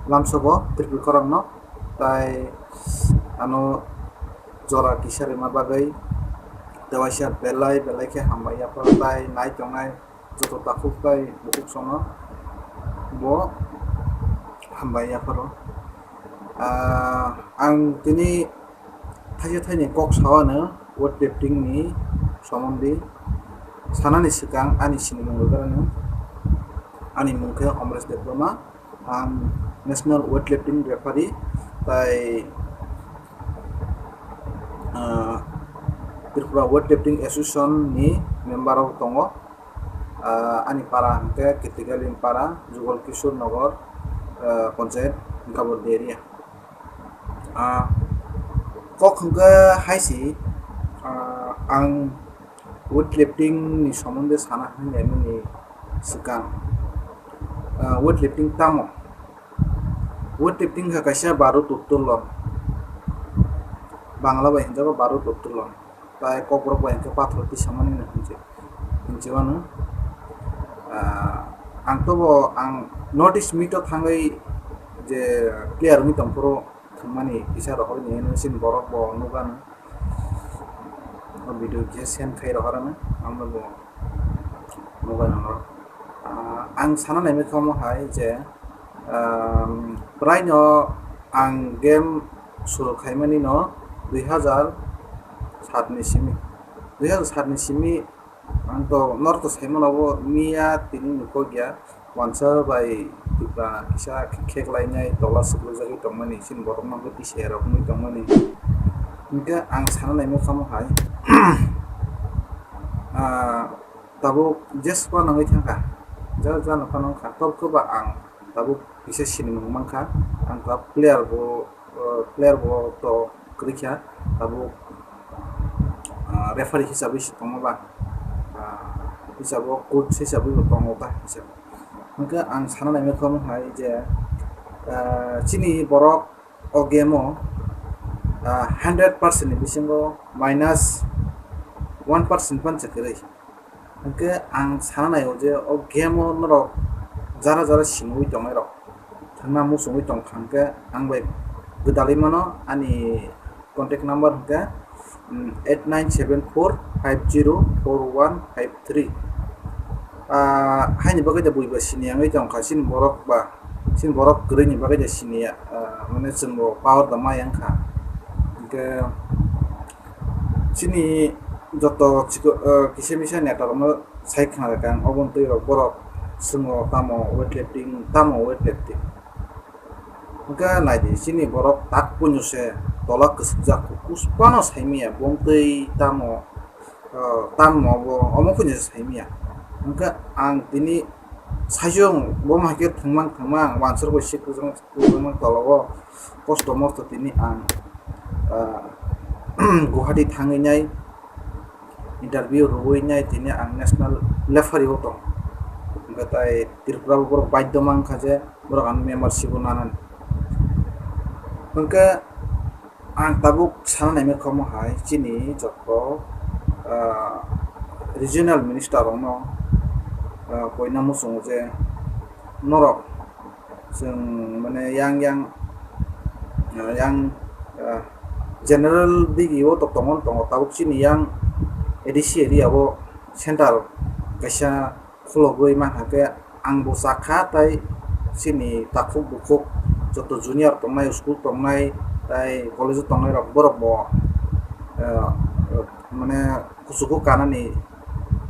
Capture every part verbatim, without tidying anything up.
lamsogo Tripura khorokno, tai ano jora kisa rwma bagwi tewaisa belai belai khe hambai yapharo, tai nai tongnai joto takhuk tai bukhuk sono bo hambai yapharo. Ah, ang tini thaisa thaini kok sao ano weightlifting ni somondi sanani swkang ani sinimung rwgwrano. Ani mung khe Omresh Debbarma, ang National Weightlifting Referee, tai, ah, Tripura Weightlifting Association ni member rok tongo. Ah, ani para hwnkhe Kitikalin para, Jugal Kishore Nagar, ah, Panchayat, Gabor area. Ah, kok hwnkhe hai se, ah, ang weightlifting ni somondo sana hwnwi naimani swkang. Ah, weightlifting tamo? Weightlifting kha kaisa Bharat Uttolon, Bangla bai hwnjago Bharat Uttolon. Tai kokborok bai hwnkhe pathor tisamani hinwi hinwi mano. Ah, ang tobo ang North East meet o thangwi je player wngwi tongphuru thwngmani kisa rohorni hinwi chini borok bo nukgano. O video khe send khai rohorano, ang bo nukgano. Ah, ang sana naimani kha omo hai je, ah, praino ang game suru khaimani no dui hazar sat ni simi, dui hazar sat ni simi ang to norok to saimano bo miya tini ni kok ya, wansa bai tipra kisa kheklainai tola swkluijagwi tongmani, chini borok no tisa rok wngwi tongmani. Hwnkhe ang sana naimani kha omo hai, ah, tabuk jespa nangwi thangkha, ja ja no phano wngkha, tok khe ba ang tabuk kisa sinimung mankha, ang tabuk player bo, uh, player bo to kwrwi kha, tabuk, uh, referee hisabwi se tongo ba, uh, hisabo coach hisabwi bo tongo ta hisab. Hwnkhe ang sana naimani kha omo hai je, uh, chini borok o game o, uh, hundred percent ni bisingo minus one percent phano se kwrwi. Hwnkhe ang sana naio je o game o norok jara jara siniwi tongnai rok, thangna muchungwi tongkha hwnkhe ang bai gwdalwi mano. Ani contact number hwnkhe, mm, eight nine seven four five zero four one five three. Ah, haini bagwi da buiba sini wngwi tongkha, chini borok ba, chini borok kwrwini bagwi da siniya, ah, mane chwngbo power da maya wngkha. Hwnkhe chini joto chiko-, ah, kisa misa neta rokno sai khna rwkha ang, obo twi rok borok swngo tamo weightlifting, tamo weightlifting. Hwnkhe naidi, chini borok tak puino se tola kwswkjak, kuspano saimaya, bongtwi tamo, ah, tamo bo omo puino se saimaya. Hwnkhe ang tini saichung bo hai khe thwngmang thwngmang, wansuk bai se kwchwng kwchwngmang tola o kosto mosto tini ang, ah, Guwahati thangwi nai interview rwui nai tini ang national referee o tong. Hwnkhe tai Tripura bo borok baidhyo mankha je borok ang membership o nanani. Hwnkhe ang tabuk sana naimani kha omo hai chini joto, ah, regional minister rokno, ah, koina muchungo je norok chwng mane yang yang, ah, yang, ah, general digi o to tongo tongo, tabuk chini yang A D C area o center kaisa khulogwi mankha khe ang bo chakha, tai chini takhuk bukhuk joto junior tongnai, school tongnai, tai college o tongnai rok borok bo, ah, mane kuchugo kanani,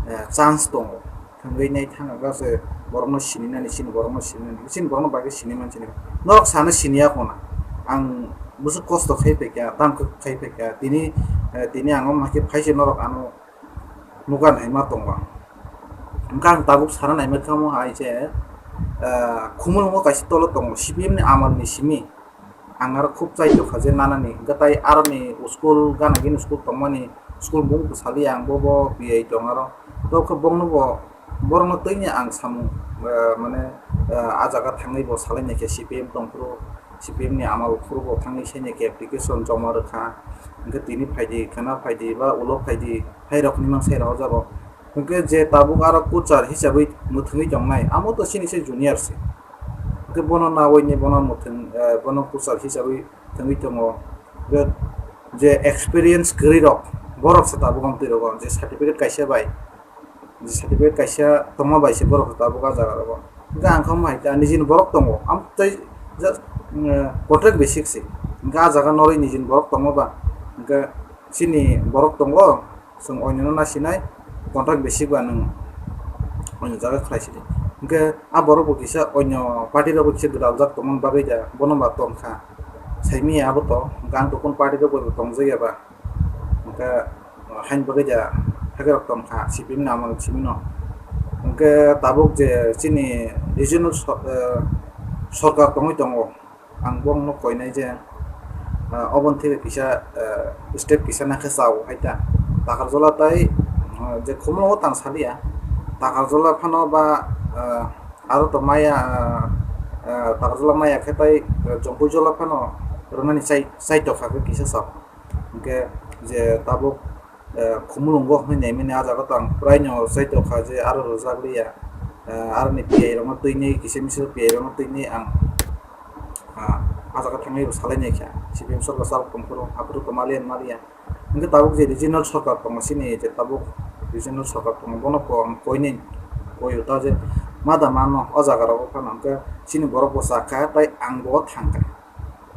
ah, chance tongo. Thangwi nai thang ga se borokno sininani, chini borokno sininani, chini borokno bagwi sini man chini. Norok sano siniya khuna. Ang bwswk kosto khai phaikha, tamo khe khai phaikha. Tini, eh, tini ang omo hai khe phai se norok ano nugan hai ma tongo. Hwnkhe ang tabuk sana naimani kha omo hai se, eh, Khumulwngo kaisa tolo tongo, C P M ni amal ni simi. Ang aro khub chai tongkha je nanani, hwnkhe tai aroni school gana gini school tongmani, school bung bwsali ang bo bo B I tong aro. Tokhe bongno bo, borokno twini ang samung, eh, mane, eh, ah jaga thangwi bo salai naikhe C P M tongphuru, C P M ni amal phuru bo thangwi sai naikhe application joma rwkha. Hwnkhe tini phaidi, khwna phaidi ba ulo phaidi, hai rokni mang sai rok o jago. Hwnkhe je tabuk aro coach hisabwi mwthangwi tongnai, amo to chini se junior se. Khe bono nawi ni bono muthung, eh, bono kuchar hisabwi thangwi tongo. Je, je experience kwrwi rok, borok se tabuk amtwi rogo, je certificate kaisa bai, je certificate kaisa tongma bai se borok se tabuk a jaga rogo. Hwnkhe ang khe omo hai khe nijini borok tongo, am tei just, eh, contract basic se. Hwnkhe a jaga norwi nijini borok tongma ba, hwnkhe chini borok tongo, chwng oinwno nasinai, contract basic ba nwng oino jaga khlai sidi. Hwnkhe a borok bo kisa oino party rok bo kisa gwdaljak tongmani bagwi da bono ba tongkha. Saimanya abo to, hwnkhe ang to kun party rok bai bo tongjak ya ba. Hwnkhe haini bagwi da hakrok tongkha, C P M ni amol simi no. Hwnkhe tabuk je chini regional so-, eh, sorkar tongwi tongo. Ang bongno koinai je, ah, oboni theke kisa, ah, step kisa nakhe chao hai ta. Takarjala tai, ah, je Khumulwngo tang saliya. Takarjala phano ba, ah, aro to maya, ah, ah, Takarjala maya khe tai, ah, Jongkuijala phano rwnani chai, chai tokha khe kisa chao. Hwnkhe je tabuk, eh, Khumulwngo hwnwi naimani, ah jaga to ang praino chai tokha je aro rwjak liya. Eh, aroni P I rokno twini, kisa misa P I rokno twini ang, ah, ah jaga thangwi bo salai nai kha. C P M sorkar chal tongphuru, aphuru to maliya, maliya. Hwnkhe tabuk je regional sorkar tongo, chini je tabuk regional sorkar tongo, bono ko ang koinai, koio ta je ma da mano, o jaga rogo phano hwnkhe chini borok bo chakha, tai ang bo thangkha.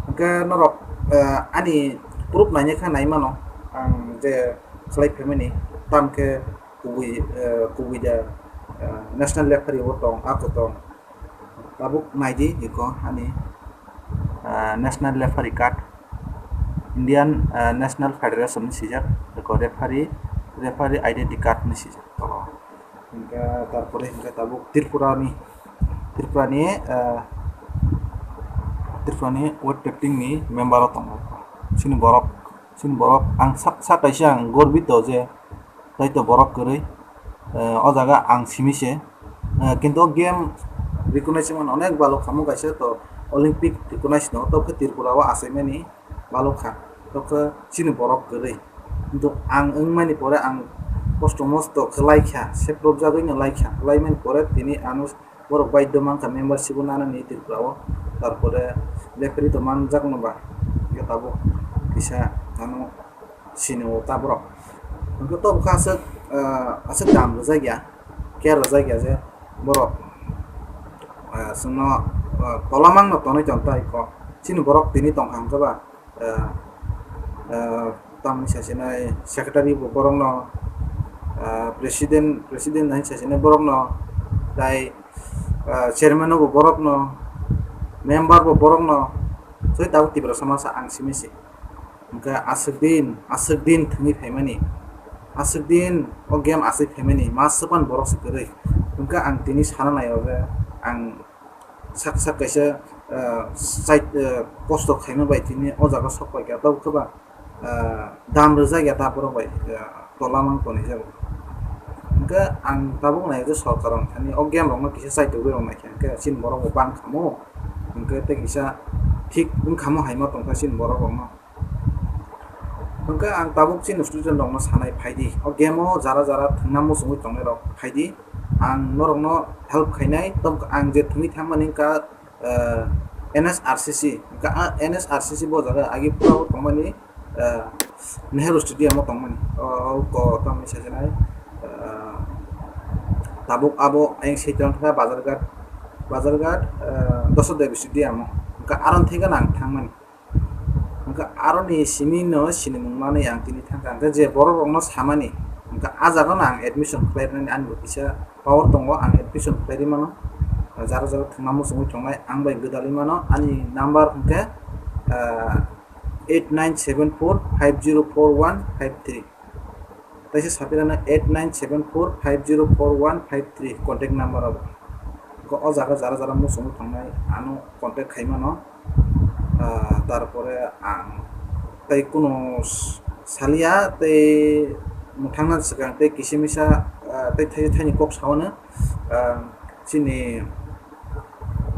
Hwnkhe norok, eh, ani proof naina khe nai mano, ang je khlai phaimani, tamkhe kubui, eh, kubui da, eh, national referee o tong, ako tong. Tabuk naidi iko ani, eh, national referee card, Indian, eh, National Federation ni sijak, iko referee, referee identity card ni sijak tolo. Hingke tarpore hingke tabuk Tripura ni, Tripura ni, eh, Tripura ni weight lifting ni member o tongo. Chini borok, chini borok ang sak, sak kaisa ang gorbito je tai to borok kwrwi, eh, o jaga ang simi se. Eh, kintu o game recognize wngmani onek balok kamo kaisa to Olympic recognize no to khe Tripura o achaimani balok kha. To khe chini borok kwrwi. Kintu ang wngmani pore ang kosto mosto khe laikha, seprojagwi no laikha, laimani pore tini ano borok baidyo mankha membership o nanani Tripura o, tarpore referee to manjak no ba, hingke tabuk kisa ano sini o ta borok. Hingke to bokha aswk, ah, aswk dam rwjak ya, care rwjak ya je borok, ah, chwngno, ah, tola mangno tonwi tong tai kok, chini borok tini tongkha hingke ba, eh, eh, tamni sasinai secretary bo borokno, eh, president, president hai sasinai borokno, tai, eh, chairman bo borokno, member bo borokno, soi tabuk Tipra Samaj ang simi se. Hingke aswk din, aswk din thwngwi phaimani, aswk din o game aswk phaimani, ma swpan borok se kwrwi. Hingke ang tini sana nai o je ang sak sak kaisa, ah, side, ah, kosto khaima bai tini o jaga sok pai kha, tabuk khe ba, ah, dam rwjak ya ta borok bai, ah, tola mang tonwi jago. Hingke ang tabuk nai je sorkar rok thani o game rok no kisa side rwgwi rok nai kha, hingke chini borok bo bang kha mo, hingke tei kisa thik wng kha mo hai ma tong kha chini borok rok no. Hwnkhe ang tabuk chini student rokno sanai phaidi, o game o jara jara thwngna muchungwi tongnai rok phaidi, ang norokno help khainai. Tabuk ang je thwngwi thangmani wngkha, eh, N S R C C, wngkha, ah, N S R C C bo jaga agi pura o tongmani, eh, Nehru Stadium o tongmani, o, o ko tongmani sajinai, eh, tabuk abo ayang side o wngkha Bazarghat, Bazarghat, eh, Dosha Devi Stadium o, wngkha aro thaikheno ang thangmani. Hingke aroni simi no sinimung manwi ang tini thangkha. Hingke je borok rokno samani, hingke ah jaga no ang admission khlai rwnani ani bo kisa power tongo, ang admission khlai rwi mano. Jara jara thwngna muchungwi tongnai ang bai gwdalwi mano. Ani number hingke, ah, eight nine seven four five zero four one five three. Taisa sapirano eight nine seven four five zero four one five three contact number abo. Ko o jaga jara jara muchungwi tongnai ano contact khaimano. Ah, tarpore ang tei kuno s-, saliya tei mwthangna swkang tei kisa misa, ah, tei thaisa thaini kok saono, ah, chini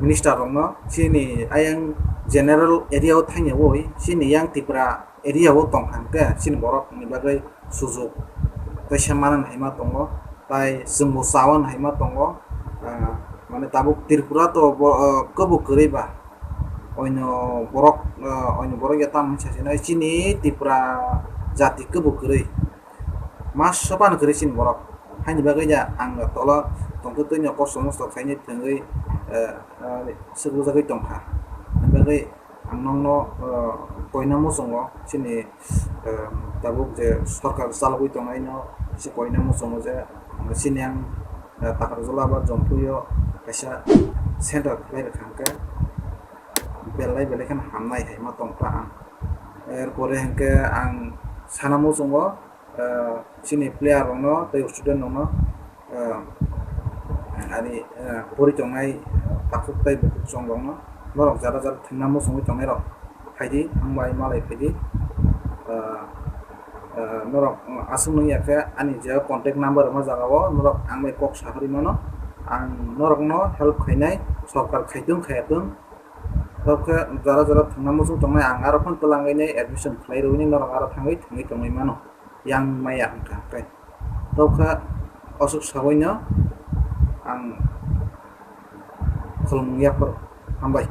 minister rokno chini ayang general area o thangyawi chini yang Tripura area o tongkha hwnkhe chini borok ni bagwi sujuk tei se manani hai ma tongo, tai chwngbo chaui hai ma tongo, ah, Mane tabuk Tripura to bo, eh, kwbwi kwrwi ba. Oino borok, eh, oino borok ya tamo hinsa sinai chini Tripura jati kwbwi kwrwi. Mas sopan kwrwi chini borok. Haini bagwi ya ang tolo tongtwtwino kosto mosto khaini thwngwi, eh, eh, swrwjagwi tongkha. Haini bagwi ang nokno, eh, koina muchungo chini, eh, tabuk je sorkar chalogwi tongnaino se koina muchungo je, eh, chini ang, eh, Takarjala ba Jompuio kaisa center khlai rwkha hwnkhe belai belai kheno hamnai hai ma tongkha ang. Erpore hwnkhe ang sana muchungo, eh, chini player rokno tei student rokno, eh, ani, eh, pori tongnai takhuk tei bukhuk chwng rokno norok jara jara thwngna muchungwi tongnai rok phaidi, ang bai malai phaidi. Eh, eh, norok aswk nung ya khe ani je contact number rwma jaga o norok ang bai kok saharwi mano, ang norokno help khainai, sorkar khaitung khayatwng. Tok khe jora jora thwngna muchung tongnai, ang aro phano twlangwi nai admission khlai rwui nai norok aro thangwi thwngwi tongwi mano. Yang maya wngkha hwnkhe. Tok khe aswk sawino ang khulumung yapharo. Hambai.